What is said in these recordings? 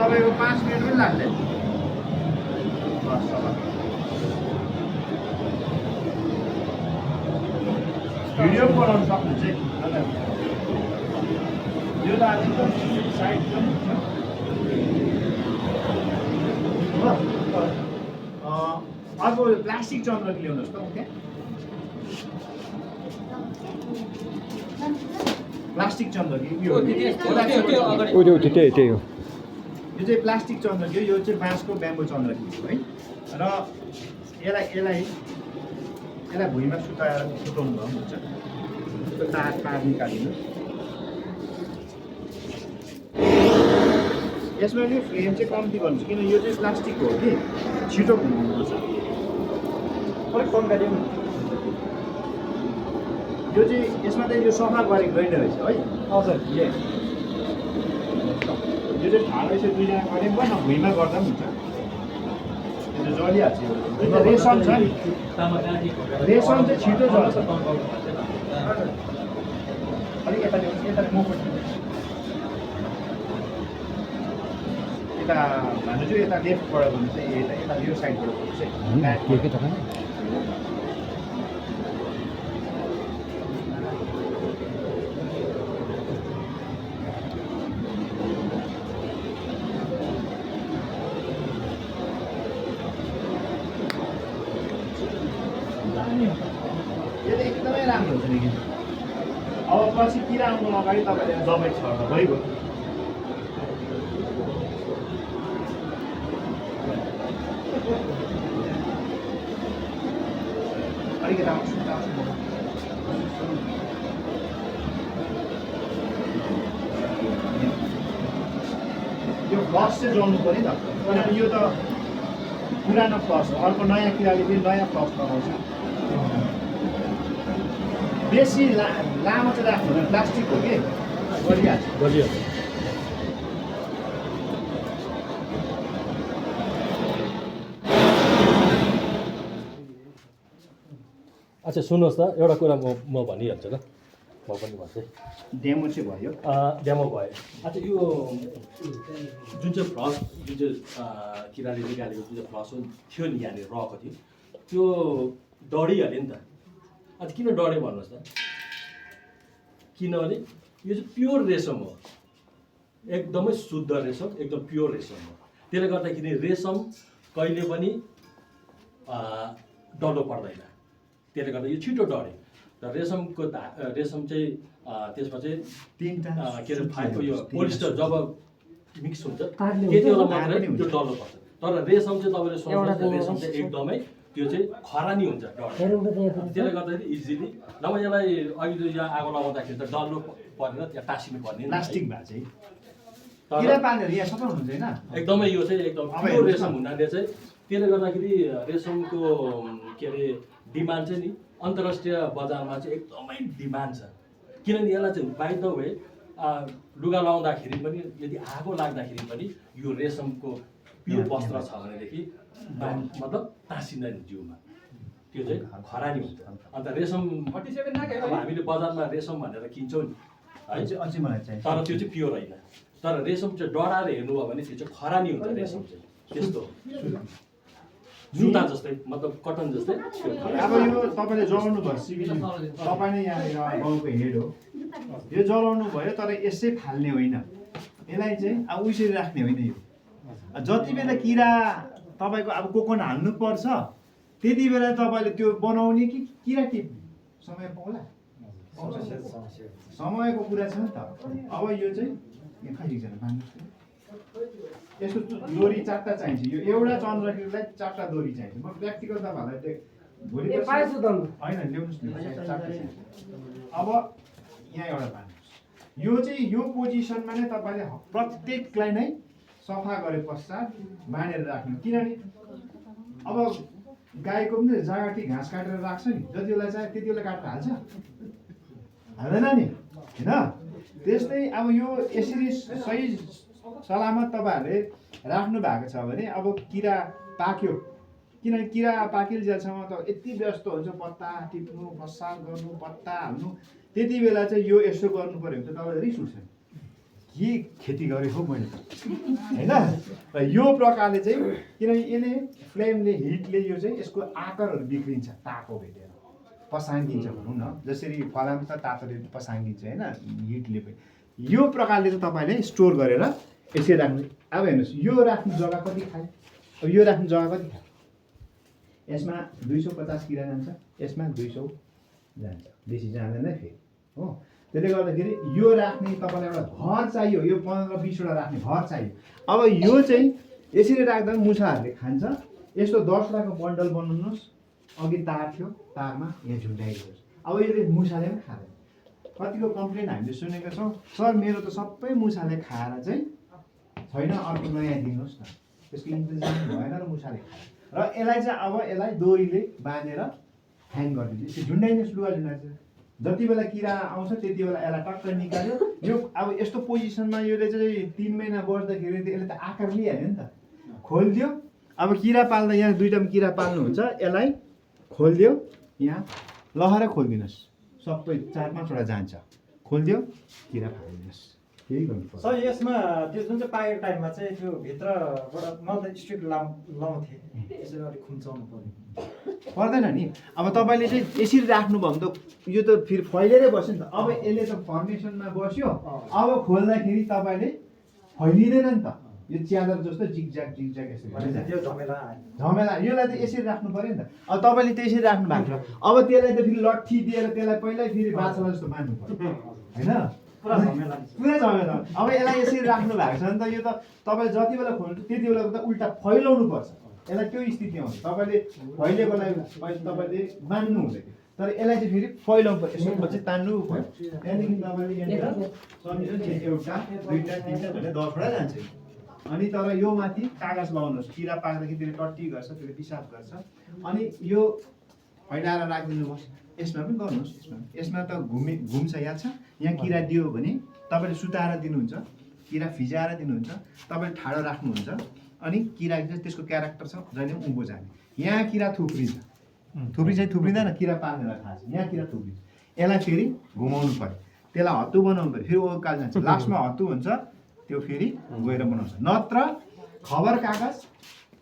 तपाईँको 5 मिनट पनि लाग्दैन। भिडियो बनाउन सक्नुहुन्छ यो त एकदम साइड अर्को प्लास्टिक चन्द्रकी ल्याउनुहोस् त त्यहाँ प्लास्टिक चन्द्रकी यो त्यही हो यो चाहिँ प्लास्टिक चन्द्रकी हो। यो चाहिँ बाँसको ब्याम्बो चन्द्रकी हो है। र यसलाई भुइँमा सुताएर सुताउनु भयो हुन्छ। तार निकालिदिनुहोस्। यसमा नि फ्रेम चाहिँ कम्ती गर्नुहोस् किन यो चाहिँ प्लास्टिक हो कि छिटो घुमाउनुपर्छ। यो चाहिँ यसमा चाहिँ यो सफा गरेको गइने रहेछ है। हजुर यो चाहिँ ठाडो चाहिँ दुईजना गरे पनि भुइँमा गर्दा पनि हुन्छ। यो चाहिँ जलिहाल्छ। यो रेसम छ नि रेसम चाहिँ छिटो जल्छ। अलिक यता मपट्टि यता भन्नु चाहिँ यता लेफ्टबाट गर्नु चाहिँ यता यो साइडबाट गर्नु चाहिँ यो त एकदमै राम्रो हुन्छ नि। अब पछि किरा आउनु अगाडि तपाईँले दबाई छर्दा भइगयो। अलिकति आउँछु यो फ्लस चाहिँ जोड्नु पऱ्यो नि त। किनभने यो त पुरानो फ्लस हो। अर्को नयाँ किराले पनि नयाँ फ्लस लगाउँछ। बेसी लामो चाहिँ राख्नु हुँदैन। प्लास्टिक हो कि गरिहाल्छ। अच्छा सुन्नुहोस् त एउटा कुरा म भनिहाल्छु ल। म पनि भन्छु डेमो चाहिँ भयो। डेमो भयो। अच्छा यो जुन चाहिँ फ्लस जुन चाहिँ किराले निकालेको जुन चाहिँ फ्लस थियो नि यहाँनिर रहेको थियो त्यो डढिहाल्यो नि त। अच्छा किन डढ्यो भन्नुहोस् त। किनभने यो चाहिँ प्योर रेशम हो। एकदमै शुद्ध रेशम एकदम प्योर रेशम हो। त्यसले गर्दाखेरि रेशम कहिले पनि डल्लो पर्दैन। त्यसले गर्दा यो छिटो डढ्यो। र रेशमको रेशम चाहिँ त्यसमा चाहिँ तीनटा के अरे यो पोलिस्टर जब मिक्स हुन्छ त्यति बेला मात्रै त्यो डल्लो पर्छ। तर रेशम चाहिँ तपाईँले सोच्नुहुन्छ रेशम चाहिँ एकदमै त्यो चाहिँ खरानी हुन्छ त्यसले गर्दाखेरि इजिली नभए यसलाई अहिले यहाँ आगो लगाउँदाखेरि त डल्लो परेर त्यहाँ टाँसिनु पर्ने प्लास्टिक भए चाहिँ किरा पानीहरू यहाँ सबै हुनुहुन्छ होइन। एकदमै यो चाहिँ एकदम प्योर रेशम हुनाले चाहिँ त्यसले गर्दाखेरि रेशमको के अरे डिमान्ड चाहिँ नि अन्तर्राष्ट्रिय बजारमा चाहिँ एकदमै डिमान्ड छ। किनभने यसलाई चाहिँ बाइ द वे लुगा लाउँदाखेरि पनि यदि आगो लाग्दाखेरि पनि यो रेशमको प्योर वस्त्र छ भनेदेखि मतलब टाँसिँदैन जिउमा। त्यो चाहिँ खरानी हुन्छ। अन्त रेशम अब हामीले बजारमा रेशम भनेर किन्छौँ नि है तर त्यो चाहिँ प्योर होइन। तर रेशम चाहिँ डढाएर हेर्नुभयो भने त्यो चाहिँ खरानी हुन्छ। रेशम चाहिँ त्यस्तो जुत्ता जस्तै मतलब कटन जस्तै। अब यो तपाईँले जलाउनु भयो सिभिल तपाईँ नै यहाँनिर गाउँको हेड हो। यो जलाउनु भयो तर यसै फाल्ने होइन। यसलाई चाहिँ अब उसरी राख्ने होइन। यो जति बेला किरा तपाईँको अब कोकन हाल्नु पर्छ त्यति बेला तपाईँले त्यो बनाउने कि किरा टिप्ने समय पाउला समयको कुरा छ नि त। अब यो चाहिँ खैजना बाँध्नु यसको दोरी 4टा चाहिन्छ। यो एउटा चन्द्रकीलाई 4टा दोरी चाहिन्छ। म प्र्याक्टिकल तपाईँहरूलाई भोलि होइन ल्याउनुहोस् न 4टा चाहिन्छ। अब यहाँ एउटा बाँध्नुहोस्। यो चाहिँ यो पोजिसनमा नै तपाईँले प्रत्येकलाई नै सफा गरे पश्चात बाँधेर राख्नु। किनभने अब गाईको पनि जाँगाटी घाँस काटेर राख्छ नि जति बेला चाहे त्यति बेला काटेर हाल्छ हाल्दैन नि होइन। त्यस्तै अब यो यसरी सही सलामत तपाईँहरूले राख्नु भएको छ भने अब किरा पाक्यो। किनभने किरा पाकिन्जेलसम्म त यति व्यस्त हुन्छ पत्ता टिप्नु बसाल गर्नु पत्ता हाल्नु। त्यति बेला चाहिँ यो यसो गर्नु पऱ्यो भने त तपाईँलाई रिस उठ्छ। के खेती गरेको हो मैले होइन। र यो प्रकारले चाहिँ किनकि यसले फ्लेमले हिटले यो चाहिँ यसको आकारहरू बिग्रिन्छ तातो भेटेर पसाङ्गिन्छ भनौँ न। जसरी फलाम त तातोले पसाङ्गिन्छ होइन हिटले पनि यो प्रकारले चाहिँ तपाईँले स्टोर गरेर यसरी राख्नु। अब हेर्नुहोस् यो राख्नु जग्गा कति खायो, अब यो राख्नु जग्गा कति खायो, यसमा 250 किरा जान्छ, यसमा 200 जान्छ, बेसी जाँदैन फेरि हो। त्यसले गर्दाखेरि यो राख्ने तपाईँलाई एउटा घर चाहियो, यो 15-20 वटा राख्ने घर चाहियो। अब यो चाहिँ यसरी राख्दा मुसाहरूले खान्छ। यस्तो 10 वटाको बन्डल बनाउनुहोस्, अघि तार थियो तारमा यहाँ झुन्डाइदिनुहोस्। अब यसले मुसाले पनि खाँदैन। कतिको कम्प्लेन हामीले सुनेका छौँ, सर मेरो त सबै मुसाले खाएर चाहिँ छैन, अर्को नयाँ दिनुहोस् न। त्यसको इन्तजाम भएन र मुसाले खायो र यसलाई चाहिँ अब यसलाई दोरीले बाँधेर ह्याङ गरिदिन्छ। यसो झुन्डाइनुहोस्, लुगा झुन्डाइन्छ। जति बेला किरा आउँछ त्यति बेला यसलाई टक्क निकाल्यो। यो अब यस्तो पोजिसनमा यसले चाहिँ 3 महिना बस्दाखेरि यसले त आकार लिइहाल्यो नि त। खोलिदियो, अब किरा पाल्दा यहाँ दुईवटा किरा पाल्नुहुन्छ, यसलाई खोलिदियो, यहाँ लहरै खोलिदिनुहोस्, सबै 4-5 वटा जान्छ। खोलिदियो, किरा फालिदिनुहोस्, यही गर्नुपर्छ। सर यसमा त्यो जुन चाहिँ पाकेको टाइममा चाहिँ त्यो भित्रबाट मैले त स्ट्रिक लाउँथेँ, यसरी अलिक खुम्चाउनु पर्यो। पर्दैन नि। अब तपाईँले चाहिँ यसरी राख्नुभयो भने त यो त फेरि फैलिएरै बस्यो नि त। अब यसले त फर्मेसनमा बस्यो, अब खोल्दाखेरि तपाईँले फैलिँदैन नि त। यो च्यादर जस्तो जिगज्याग यसरी त्यो झमेला झमेला यसलाई त यसरी राख्नु पऱ्यो नि त। अब तपाईँले त्यसरी राख्नु भएको छ, अब त्यसलाई त फेरि लट्ठी दिएर त्यसलाई पहिल्यै फेरि बाछालाई जस्तो मान्नु पऱ्यो होइन, पुरा झमेला। अब यसलाई यसरी राख्नु भएको छ नि त। यो त तपाईँ जति बेला खोल्नु त्यति बेला त उल्टा फैलाउनु पर्छ। यसलाई त्यो स्थिति आउँछ, तपाईँले फैलिएकोलाई तपाईँले मान्नु हुँदैन, तर यसलाई चाहिँ फेरि फैलाउनु पर्छ, यसो चाहिँ तान्नु पर्यो। त्यहाँदेखि तपाईँले यहाँनिर एउटा 2टा 3टा भनेर 10 वटा जान्छ। अनि तर यो माथि कागज लगाउनुहोस्, किरा पाक्दाखेरि त्यसले टट्टी गर्छ, त्यसले पिसाब गर्छ। अनि यो फैलाएर राखिदिनुहोस्। यसमा पनि गर्नुहोस्, यसमा त घुम्छ याद छ। यहाँ किरा दियो भने तपाईँले सुताएर दिनुहुन्छ, किरा फिजाएर दिनुहुन्छ, तपाईँले ठाडो राख्नुहुन्छ। अनि किरा चाहिँ त्यसको क्यारेक्टर छ, जहिले पनि उँभो जाने। यहाँ किरा थुप्रिन्छ, थुप्रिँदैन, किरा पाल्नेलाई थाहा छ। यहाँ किरा थुप्रिन्छ, यसलाई फेरि घुमाउनु पऱ्यो, त्यसलाई हत्तु बनाउनु पऱ्यो, फेरि उकाल जान्छ, लास्टमा हत्तु हुन्छ, त्यो फेरि गएर बनाउँछ। नत्र खबर कागज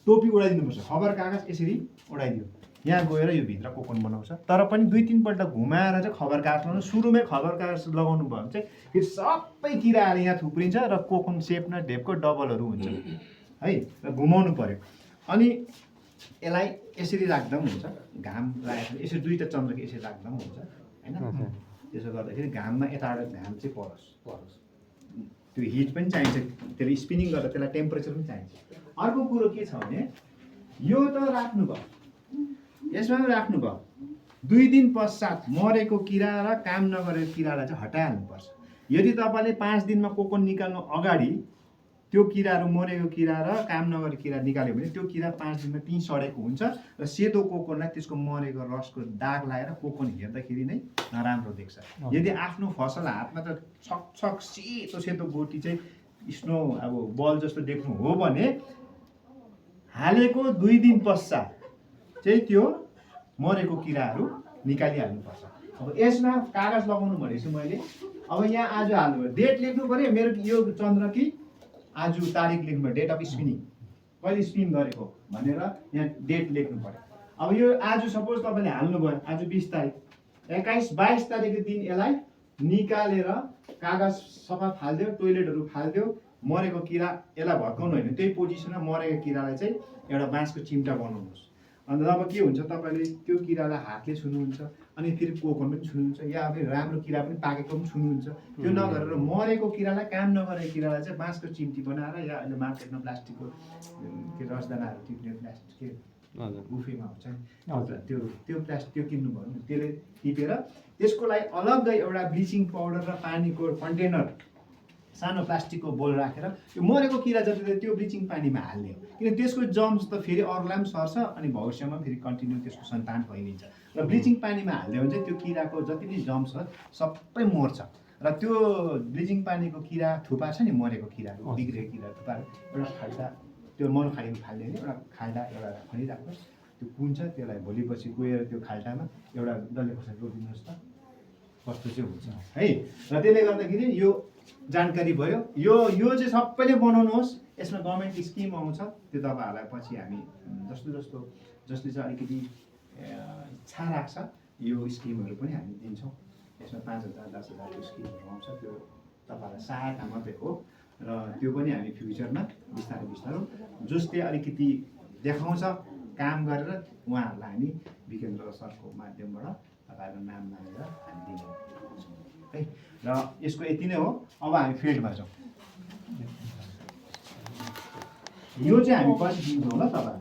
टोपी उडाइदिनुपर्छ। खबर कागज यसरी उडाइदियो, यहाँ गएर यो भित्र कोकोन बनाउँछ। तर पनि 2-3 पल्ट घुमाएर चाहिँ खबर कागज लगाउनु। सुरुमै खबर कागज लगाउनु भयो भने चाहिँ फेरि सबै किराहरू यहाँ थुप्रिन्छ र कोकोन सेप न ढेपको डबलहरू हुन्छ है, र घुमाउनु पऱ्यो। अनि यसलाई यसरी राख्दा पनि हुन्छ, घाम लागेको यसरी 2टा चन्द्रकी यसरी राख्दा पनि हुन्छ होइन। त्यसो गर्दाखेरि घाममा यताबाट घाम चाहिँ परोस्, त्यो हिट पनि चाहिन्छ, त्यसले स्पिनिङ गर्दा त्यसलाई टेम्परेचर पनि चाहिन्छ। अर्को कुरो के छ भने यो त राख्नुभयो, यसमा पनि राख्नुभयो, 2 दिन पश्चात मरेको किरा र काम नगरेको किरालाई चाहिँ हटाइहाल्नुपर्छ। यदि तपाईँले 5 दिनमा कोकोन निकाल्नु अगाडि त्यो किराहरू मरेको किरा र काम नगरेको किरा निकाल्यो भने त्यो किरा 5 दिनमा त्यहीँ सडेको हुन्छ र सेतो कोकोनलाई त्यसको मरेको रसको दाग लगाएर कोकोन हेर्दाखेरि नै नराम्रो देख्छ। यदि आफ्नो फसल हातमा त छक सेतो गोटी चाहिँ स्नो अब बल जस्तो देख्नु हो भने हालेको 2 दिन पश्चात चाहिँ त्यो मरेको किराहरू निकालिहाल्नुपर्छ। अब यसमा कागज लगाउनु भनेको छु मैले। अब यहाँ आज हाल्नु पर्यो, डेट लेख्नु पऱ्यो, मेरो यो चन्द्र कि आज तारिक लेख्नु पर्यो, डेट अफ स्पिनिङ, कहिले स्पिन गरेको भनेर यहाँ डेट लेख्नु पर्यो। अब यो आज सपोज तपाईँले हाल्नुभयो, आज 20 तारिक, 21-22 तारिकको दिन यसलाई निकालेर कागज सफा फालिदियो, टोइलेटहरू फालिदियो, मरेको किरा यसलाई भत्काउनु होइन, त्यही पोजिसनमा मरेको किरालाई चाहिँ एउटा बाँसको चिम्टा बनाउनुहोस्। अन्त अब के हुन्छ, तपाईँले त्यो किरालाई हातले छुनुहुन्छ, अनि फेरि कोकोन पनि छुनुहुन्छ, या अब राम्रो किरा पनि पाकेको पनि छुनुहुन्छ। त्यो नगरेर मरेको किरालाई, काम नगरेको किरालाई चाहिँ बाँसको चिम्टी बनाएर, या अहिले मार्केटमा प्लास्टिकको के रसदानाहरू टिप्ने प्लास्टिक के गुफीमा हुन्छ त्यो प्लास्टिक त्यो किन्नुभयो भने त्यसले टिपेर त्यसको लागि अलग्गै एउटा ब्लिचिङ पाउडर र पानीको कन्टेनर, सानो प्लास्टिकको बोल राखेर यो मरेको किरा जति त्यो ब्लिचिङ पानीमा हाल्ने हो। किन त्यसको जर्म्स त फेरि अरूलाई पनि सर्छ, अनि भविष्यमा फेरि कन्टिन्यू त्यसको सन्तान फैलिन्छ। र ब्लिचिङ पानीमा हाल्यो भने चाहिँ त्यो किराको जति पनि जर्म्स छ सबै मर्छ। र त्यो ब्लिचिङ पानीको किरा थुपा छ नि, मरेको किरा, बिग्रेको किरा थुपा, एउटा खाल्टा त्यो मल खाडीमा फाल्ने एउटा खाल्टा एउटा खनिराख्नुहोस्, त्यो कुन्छ, त्यसलाई भोलिपछि गएर त्यो खाल्टामा एउटा डल्ले खोर्सानी रोपिदिनुहोस् त, कस्तो चाहिँ हुन्छ है। र त्यसले गर्दाखेरि यो जानकारी भयो। यो चाहिँ सबैले बनाउनुहोस्, यसमा गभर्मेन्ट स्किम आउँछ, त्यो तपाईँहरूलाई पछि हामी जसले चाहिँ अलिकति इच्छा राख्छ यो स्किमहरू पनि हामी दिन्छौँ। यसमा 5,000 10,000 स्किमहरू आउँछ, त्यो तपाईँहरूलाई सहायता मात्रै हो र त्यो पनि हामी फ्युचरमा बिस्तारै जसले अलिकति देखाउँछ काम गरेर उहाँहरूलाई हामी विकेन्द्र सरको माध्यमबाट तपाईँहरूको नाम मानेर हामी दिने है। र यसको यति नै हो। अब हामी फिल्डमा जाउँ। यो चाहिँ हामी पछि दिन्छौँ ल तपाईँहरूलाई।